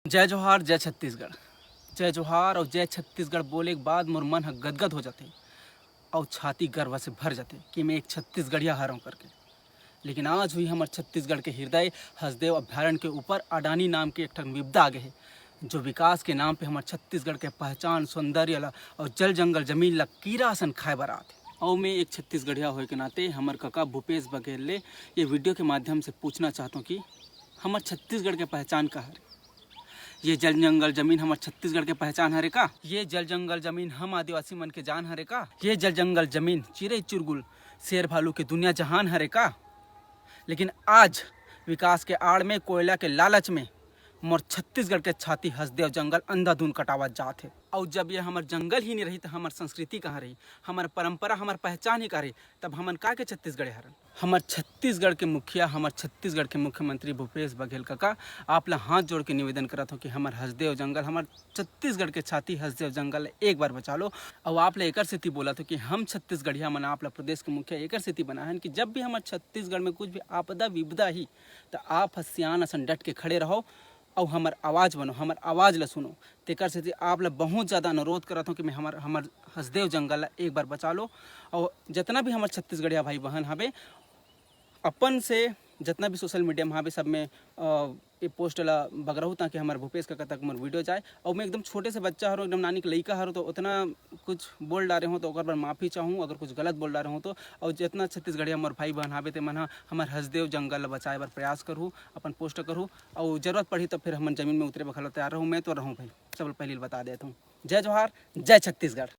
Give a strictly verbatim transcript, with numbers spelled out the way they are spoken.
जय जोहार, जय छत्तीसगढ़। जय जोहार और जय छत्तीसगढ़ बोले के बाद मोर मन ह गदगद हो जाथे और छाती गर्व से भर जाथे कि मैं एक छत्तीसगढ़िया हरव करके। लेकिन आज भी हमर छत्तीसगढ़ के हृदय हसदेव अभ्यारण्य के ऊपर अडानी नाम के एक ठन विपदा आ गे हे, जो विकास के नाम पे हमर छत्तीसगढ़ के पहचान, सौंदर्य ला और जल जंगल जमीन ला कीरा असन खाए बर आथे। और मैं एक छत्तीसगढ़िया होए के नाते हमर कका भूपेश बघेल ले ये वीडियो के माध्यम से पूछना चाहत हूँ कि हमर छत्तीसगढ़ के पहचान का हरे? ये जल जंगल जमीन हमर छत्तीसगढ़ के पहचान हरे का? ये जल जंगल जमीन हम आदिवासी मन के जान हरे का? ये जल जंगल जमीन चिरई चुरगुल शेर भालू के दुनिया जहान हरे का? लेकिन आज विकास के आड़ में, कोयला के लालच में मोर छत्तीसगढ़ के छाती हसदेव जंगल अंधाधुन कटावत जात हे। और जब ये हमर जंगल ही नहीं रही तो हमर संस्कृति कहाँ रही, हमर परंपरा, हमर पहचान ही कहाँ रही? तब हमन का के छत्तीसगढ़ हरन? हमर छत्तीसगढ़ के मुखिया, हमर छत्तीसगढ़ के मुख्यमंत्री भूपेश बघेल कका, आप ला हाथ जोड़ के निवेदन करत हो कि हमर हसदेव जंगल, हमर छत्तीसगढ़ के छाती हसदेव जंगल एक बार बचा लो। और आप ला एकर सेती बोलत हो कि हम छत्तीसगढ़िया मन आप ला प्रदेश के मुखिया एकर सेती बनाए हन कि जब भी हमर छत्तीसगढ़ में कुछ भी आपदा विपदा ही, तो आप ह सियान असन डट के खड़े रहो और हमर आवाज़ बनो, हमर आवाज़ ला सुनो। तेकर सेती आप ला बहुत ज़्यादा अनुरोध करत हूँ कि मैं हमर, हमर हसदेव जंगल ला एक बार बचा लो। और जितना भी हमर छत्तीसगढ़िया भाई बहन हवे, अपन से जितना भी सोशल मीडिया में हवे, सब में, अ, ये पोस्ट ला बगरहू, ताकि हमर भूपेश कका तक मोर वीडियो जाए। और मैं एकदम छोटे से बच्चा हरो, एकदम नानी के लइका हरो, तो उतना कुछ बोल डारे हूँ तो ओकर बर माफ़ी चाहूँ, अगर कुछ गलत बोल डारे हूँ तो। और जितना छत्तीसगढ़िया मोर भाई बहन हवे, ते मन ह हमर हसदेव जंगल ला बचाए बर प्रयास करहू, अपन पोस्ट करहू, और जरूरत पड़ही तो फिर हमन जमीन में उतरे बर घलो तैयार रहूँ। मैं तो रहूँ भाई, सब पहले बता देता हूँ। जय जोहार, जय छत्तीसगढ़।